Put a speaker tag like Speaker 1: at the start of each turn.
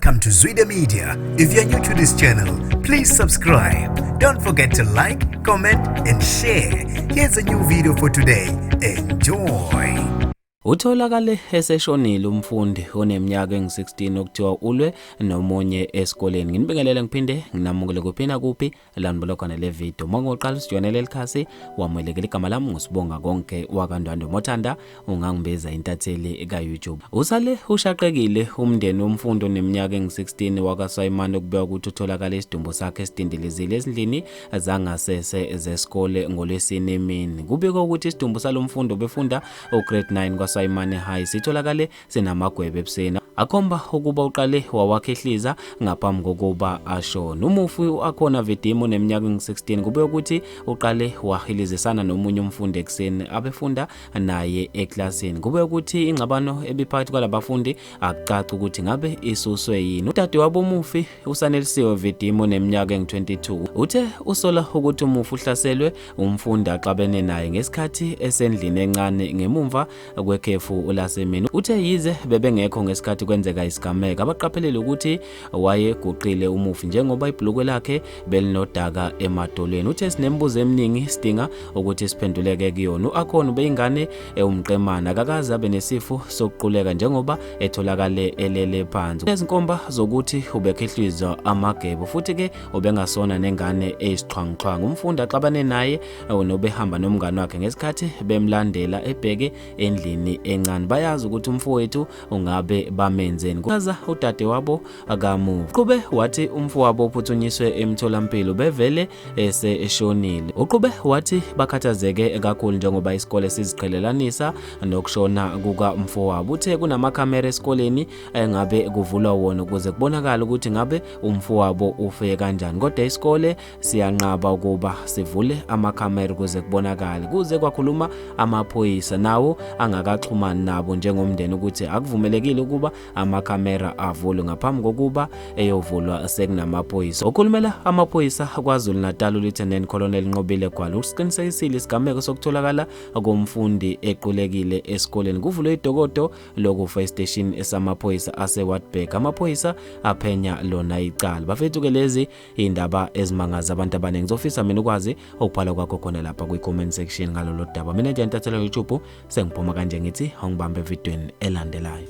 Speaker 1: Welcome to Zwida Media. If you're new to this channel, please subscribe. Don't forget to like, comment, and share. Here's a new video for today. Enjoy.
Speaker 2: Utholakale eseshonile umfundi oneminyaka engu-16 okuthiwa ulwe nomunye esikoleni. Nginibingelele ngiphinde nginamukele kuphi nakuphi la nibuka khona le video. Uma ngoqala usijoyinele likhasi wamukelekile, igama lami nguSibonga Konke wakaNdwandwe, mothanda ungangibiza intatheli ka-YouTube. Usale ushaqekile umndeni womfundi oneminyaka engu-16 wakaSwayimane okubikwa ukuthi utholakale isidumbu sakhe esidindilizile ezindlini zangasese zesikole ngoLwesine emini. Kubikwa ukuthi isidumbu salo mfundi obefunda ugrade 9 kwaSwayimane High sitholakale sinamagwebe ebusweni akhomba ukuba uqale wawakhehliza ngaphambi kokuba ashone. Umufi u-Akhona Vidimo oneminyaka engu-16 kube ukuthi uqale wahilizisana nomunye umfundi ekuseni abefunda naye eklasini. Kube ukuthi ingxabano ebiphakathi kwalabafundi akucaci ukuthi ngabe isuswe yini. Udadewabo umufi uSanelisiwe Vidimo oneminyaka engu-22 uthe usola ukuthi umufi uhlaselwe umfundi axabene naye ngesikhathi esendlini encane ngemumva kwekhefu lasemini. Uthe yize bebengekho ngesikhathi kwenzeka isigameko, abaqaphelele ukuthi wayeguqile umufi njengoba ibhulukwe lakhe belinodaka emadolweni. Uthe sinemibuzo eminingi sidinga ukuthi siphenduleke kuyona. U-Akhona ubeyingane ewumqemana, akakaze abe nesifo sokuquleka njengoba etholakale elele phansi. Kunezinkomba zokuthi ubekhehlizwa amagebo futhi-ke ubengasona nengane eyisixhwanguxhwangu. Umfundi axabane naye nobehamba nomngane wakhe ngesikhathi bemlandela ebheke endlini encane. Bayazi ukuthi umfowethu ungabe bamenzeni, kuchaza udadewabo kamufi. Uqhube wathi umfowabo uphuthunyiswe emtholampilo bevele eseshonile. Uqhube wathi bakhathazeke kakhulu njengoba isikole siziqhelelanisa nokushona kukamfowabo. Uthe kunamakhamera esikoleni engabe kuvulwa wona ukuze kubonakale ukuthi ngabe umfowabo ufe kanjani, kodwa isikole siyanqaba ukuba sivule amakhamera ukuze kubonakale. Kuze kwakhuluma amaphoyisa nawo angakaxhumani nabo njengomndeni ukuthi akuvumelekile ukuba amakhamera avulwe ngaphambi kokuba eyovulwa sekunamaphoyisa. Okhulumela amaphoyisa KwaZulu-Natal uLieutenant Colonel Nqobile Gwala usiqinisekisile isigameko sokutholakala komfundi equlekile esikoleni. Kuvulwe idokodo lokufa esiteshini esamaphoyisa aseWartburg. Amaphoyisa aphenya lona icala. Bafethu-ke lezi indaba ezimangaza abantu abaningi. Ngizofisa mina ukwazi ukubhala kwakho khona lapha kwi-comment section ngalolu daba. Mina nje intatheli YouTube sengiphuma kanje, ngithi awungibambe evidweni elandelayo.